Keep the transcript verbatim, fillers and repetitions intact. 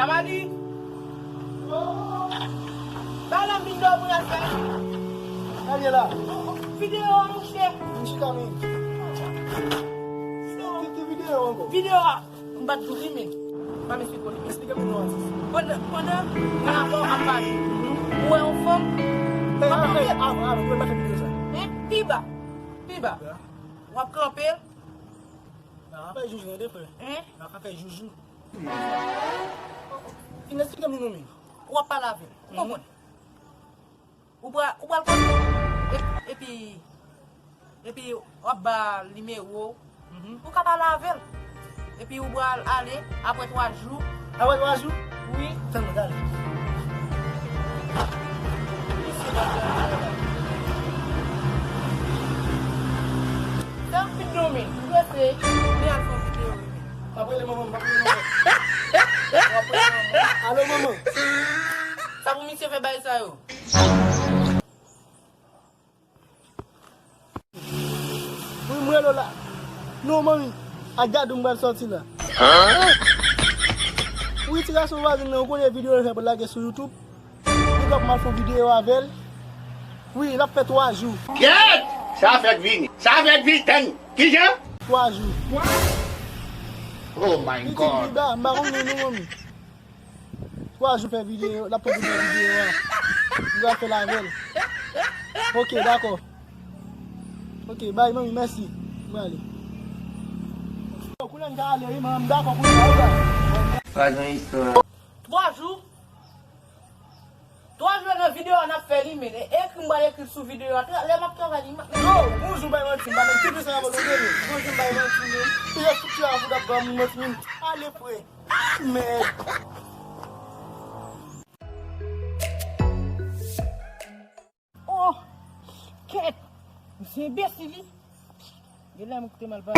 Amani! Ba la m vin dòmi a fè. Sa l ye la? Videyo a, monchè. Vin chita, men. Ki, ki videyo ankò? Videyo a. M pa t tou limen. Pa m esplike w li. Esplike m non, atis. Pandan, pandan rapò ap pale, ou wè yon fanm. Ey, ap kanpe. Avan, avan, avan, mwen pa fè videyo sa. Hein? Pi ba. Pi ba. W ap kanpe. Nan afè joujou, tande, frè. Hein? Nan afè joujou. Fin esplike m li non, men. W ap pale avè l. Ou konprann? Ou pral, ou pral konn. Epi, epi, epi w ap ba nimewo w. Ou ka pale avè l. Epi ou pral ale apre twa jou. Apre twa jou? Wi. Fè mwen gade. Sa anpil non, men. Ou prese. Men al fè yon videyo, wi, men. M ap rele manman m, m ap rele manman m. M ap rele manman m. Alo, manman. Sa pou misye fè bagay sa yo? Wi, m rele w la. Non, manmi, ak Dadou m pral sòti la. Wi, ti gason vwazen nan, ou konnen videyo l fè pou l lage sou YouTube. Li pap mal fè yon videyo avè l. Wi, l ap fè twa jou. Kèt! Sa fèk vini. Sa fèk vini. Tann. Kijan? Twa jou. Oh my God. Li di m pi ba, m pa konn non, non, manmi. Twa jou fè videyo, l ap pran pou fè videyo a. M pral fè l avè l. Ok, dakò. Ok, bay, manmi, mèsi. M prale. Kounye a m ka ale, wi, manmi, m dakò kounye a, wi, bay. Pa gen istwa. Twa jou. Twa jou nan videyo a n ap fè li, men. E, ekri m pral ekri sou videyo a. Lè m ap travay li, m ap. Yo, bonjou, bay manti, m pa menm tout sa avè w, men. Bonjou, bay manti, men. Piyès tout sa avè w, ap ban m manti, men. Ale, frè. Mèd. Oh! Kèt! Misye enbesil, wi. Gen lè m koute mal pale.